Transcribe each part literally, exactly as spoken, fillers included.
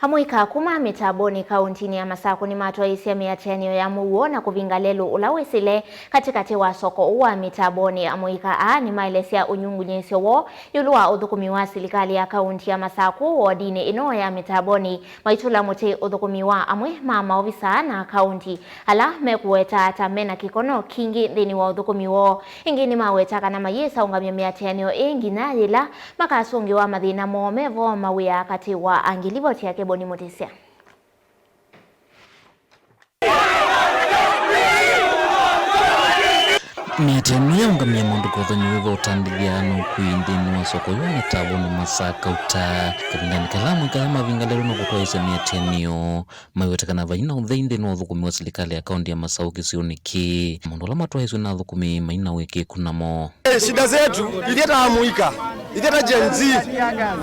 Amũika kuma mĩtambonĩ kaũntinĩ ya Masakũ nĩmatwaĩĩsye mĩatĩanĩo ya mũuo na kũvinga lelũ ũla wĩsĩle katĩkatĩ wa soko ũũ wa mĩtambonĩ. Amũika aa nĩmaelesya ũnyungunyĩĩsyo woo ĩũlũ wa ũthũkũmi wa silikalĩ ya kaũnti ya Masakũ wodinĩ ĩno ya mĩtambonĩ, maitũla mũtĩ ũthũkũmi wa amwe ma maovisaa na kaũnti ala mekũweta ta mena kĩkono kingĩ nthĩnĩ wa ũthũkũmi woo. Ĩngĩ nĩmaweta kana mayĩsa ũngamya mĩatĩanĩo ĩĩ nginya yĩla makasũngĩwa mathĩna moo me vo mawĩa katĩ wa angĩ. Livoti yake Boni Mũtĩsya. Mĩatĩanĩo ya ũngamĩa maũndũ kũthony'a wĩva ũtandĩthya na ũkui nthĩnĩ wa soko yĩu nĩ tavonĩ Masakũ ta kavindanĩ kala amũika aya mavinga lelũ na kũtwaĩĩsya mĩatĩanĩo. Maiweta kana vai na ũthei nthĩnĩ wa ũthũkũmi wa silikalĩ ya kaũnti ya Masaũ kĩsionĩ kĩĩ. Maũndũ ala matwaĩĩsw'e na athũkũmi mai na wĩkĩĩku namo. Eh, shida zetu, ithyĩ ta amũika, ithyĩ ta Gen Z,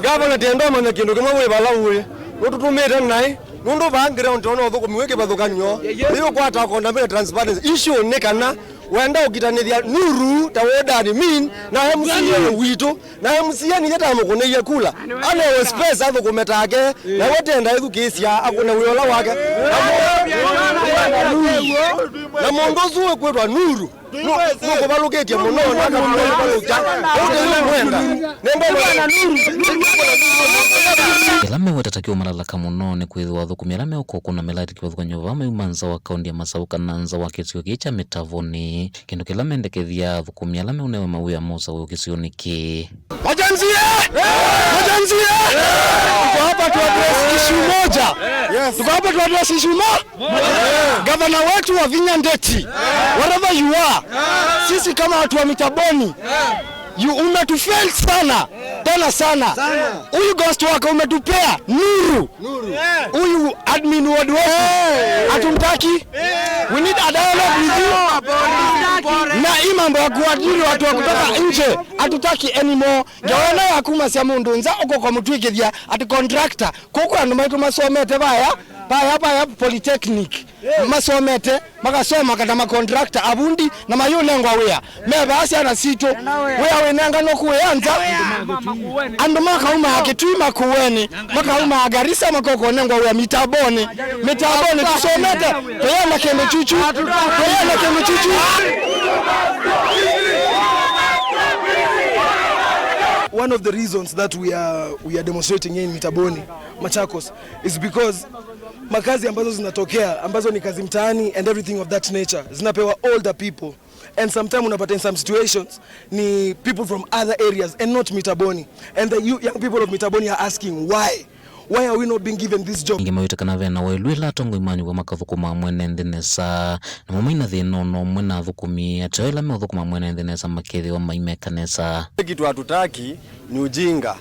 gavana tenda ũmanya kĩndũ kĩmwe wĩ vala ũĩ. Nũtũtũmĩte naĩ, nũndũ vaa ground tũona ũthũkũmi wĩ kĩvathũkany'o. Nĩũkwata contaminate transparency. Issue nĩ kana wenda ũkitanĩthya Nuru ta wodani min na M C A witũ. Na M C A nĩye tamũkũnĩie kula. Anewe space athũkũme take. Na we tenda ĩthukĩĩsya akũne wĩa ũla wake. Na mũ-, na mũndũ ũsu wĩkwĩtwa Nuru. Nũ-, nũkũvalũkĩtye mũno na akamũvalũkya. Ũndũ ũyũ mwenda. Nenda. Ĩla meweta ta kĩo malalaka mũno nĩ kwĩthĩwa athũkũmi ala meũka ũkũna mĩlatĩ kĩvathũkany'o vaa mauma nza wa kaũnti ya Masaũ kana nza wa kĩsio kĩĩ kya mĩtavonĩ. Kĩndũ kĩla mendekethya athũkũmi ala meũnewe mawĩa ma ũsaũ kĩsionĩ kĩĩ. Majenzi, eh! Majenzi, eh! Tuko hapa tu address issue moja. Yes. Tuko hapa tu address issue mo-, gavana wetu Wavinya Ndeti, wherever you are, sisi kama watu wa Mitaboni, you umetufail sana, tena sana. Huyu ghost wako umetupea Nuru. Huyu admin ward wetu, hatumtaki. We need a dialogue with you. Na hii mambo ya kuajiri watu wa kutoka nje, hatutaki anymore. Ngewa ĩno ya kumasya mũndũ nza ũko kwa mũtwĩkĩthya ati contractor. Kũkũ andũ maitũ masomete vaya, vaya, vaya polytechnic. Masomete, makasoma kana macontractor, avundi, na mayũnengwa wĩa. Me vaa syana sitũ, wĩa wĩnenganwa kũĩa nza. Andũ makaumaa Kitui Makueni, makaumaa Garissa, makokonengwa wĩa Mitaboni. Mitaboni tũsomete, tũyenda kĩndũ chuchu, tũyenda kĩndũ chuchu. One of the reasons that we are, we are demonstrating here in Mitaboni, Machakos, is because makazi ambazo zinatokea, ambazo ni kazi mtaani and everything of that nature, zinapewa older people. And sometimes unapata in some situations ni people from other areas and not Mitaboni. And the yo-, young people of Mitaboni are asking why. Why are we not being given this job? Ĩngĩ mawĩte kana ve na waĩlu ĩla atongoi ma nyũmba makathũkũma mwene nthĩ nesa, namo mai na thĩna o na ũmwe na athũkũmi ateo ĩla meũthũkũma mwene nthĩ nesa makethĩwa maimeka nesa. Kitu hatutaki ni ujinga.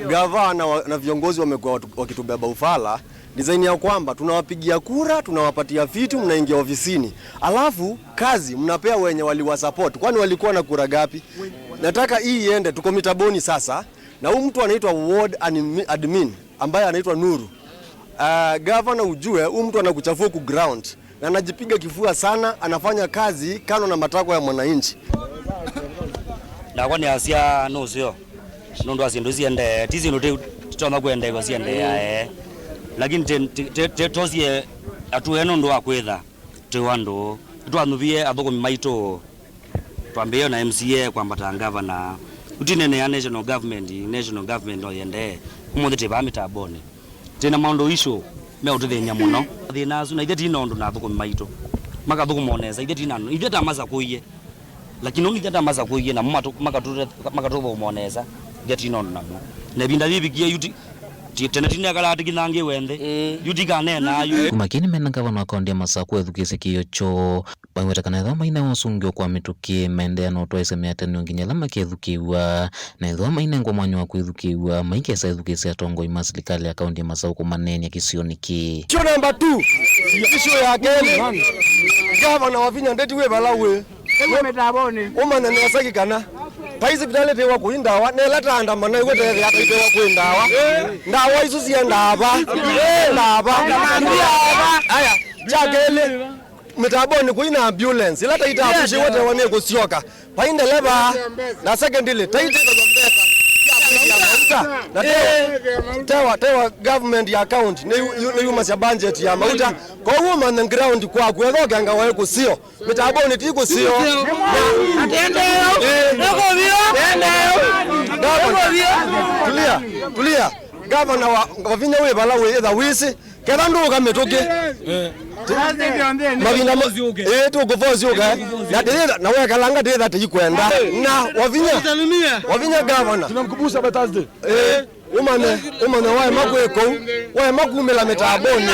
Gavana wa, na viongozi wamekuwa watu, wakitubeba ufala, design ya kwamba tunawapigia kura, tunawapatia vitu, mnaingia ofisini. Alafu kazi mnapea wenye waliwasupport. Kwani walikuwa na kura ngapi? Nataka hii iende, tuko Mitaboni sasa. Na huyu mtu anaitwa ward admi-, admin, ambaye anaitwa Nuru. Ah, gavana, ujue huyu mtu anakuchafua ku ground. Na anajipiga kifua sana, anafanya kazi kando na matakwa ya mwananchi. Nakwa nĩasya nũseo, nũndũ wa syĩndũ siendee, ti syĩndũ ti-, titonya kũendeew'a siendeeae. Lakini ti-, ti-, ti-, ti-, tosie atũe nũndũ wa kwĩtha twĩ andũ, nĩtwanyuvie athũkũmi maitũ, twambĩĩe na M C A kwambata ngavana. Yu tinenea national government, national government no yendee. Ũmũnthĩ twĩ vaa Mitaboni. Twĩ na maũndũ issue meũtũthĩny'a mũno. Mathĩna asu, na ithyĩ ti na ũndũ na athũkũmi maitũ. Makathũkũma o nesa, ithyĩ ti na, ithyĩ tamasakũie. Lakini ũndũ ithyĩ tamasakũie, namo matũ-, makatũ-, makatũthũkũma o nesa, ithyĩ ti na ũndũ namo. Na ĩvinda yĩvikie, yu ti-, ti-, tene tinekala tũkĩthangĩwe nthĩ. Mm. Yu tikaneenaa yu. Kuma kĩĩ nĩmena ngavana wa kaũnti ya Masakũ ethukĩĩsye kĩĩo kyoo. Maiweta kana ethĩwa mainewa ũsũngĩo kwa mĩtũkĩ, maendeea na ũtwaĩĩsya mĩatĩanĩo nginya ĩla makethukĩĩw'a, na ethĩwa mainengwa mwanya wa kwĩthukĩĩw'a, maikesa ethukĩĩsya atongoi ma silikalĩ ya kaũnti ya Masaũ kũmaneeny'a kĩsionĩ kĩĩ. Issue number two, issue ya kelĩ, gavana Wavinya Ndeti wĩ vala wĩ. Ĩw'e Mitaboni. Ũmanya nesa kana vai sivitalĩ tĩwa kũi ndawa, na ĩla taandamana ĩw'e tethĩa taitĩwa kwĩ ndawa. Ndawa isu siendaa va? Ndawa. Aya, kya kelĩ, Mitaboni kũi na ambulance ĩla taitavusiwe tewa nĩ kũsyoka. Vai ndeleva na secondly taitĩkany'a mbesa sya kũĩkĩa Na tewa, tewa, tewa government ya county nĩ yu- nĩ yumasya budget ya mauta. Kwoguo manya ground kwaku, etha ũkenga waĩ kũsio. Mĩtambonĩ ti kũsio. Atendeo. Eh. Nĩkũvio. Atendeo. Gavana. Nĩkũvio. Tulia, tulia. Gavana wa, wa vinya wĩ vala wĩ, etha wĩsĩ. Ketha ndũka mĩtũkĩ. Mavinda ma- ĩĩ, tũkũvosi ũka. Na tĩtha, na wekalanga tĩtha tĩikwenda. Na wavinya, wavinya gavana. Tunamkumbusha by Thursday. Ĩĩ, ũmanye, ũmanye waema kwĩ kũu. Waema kumĩla mĩtambonĩ.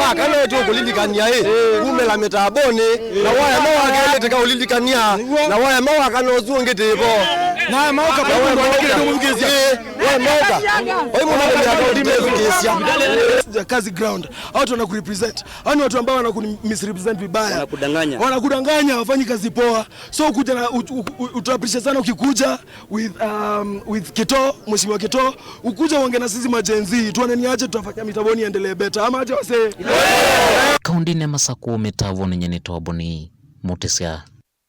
Wakana tũkũlilikania ĩ. Kumĩla mĩtambonĩ. Na waema wakelĩ tĩkaũlilikania. Na waema wakana ũsu ũngĩ tĩvo. Na waema ũka. Ĩĩ, waema ũka. Oi mũndũ nĩ akaũlilikania. Kazi ground. Watu wanakurepresent. Hao ni watu ambao wanakumisrepresent vibaya. Wanakudanganya. Wanakudanganya, hawafanyi kazi poa. So kuja na ut- ut- ut- utu appreciate sana ukikuja with um, with Kito, Mheshimiwa Kito, ukuja uonge na sisi ma Gen Z, tuone ni aje tutafanya Mitaboni iendelee better. Ama aje wasee? Kaũntĩnĩ ya Masakũ, Mitaboni, nyie nĩ Toboni Mutisya.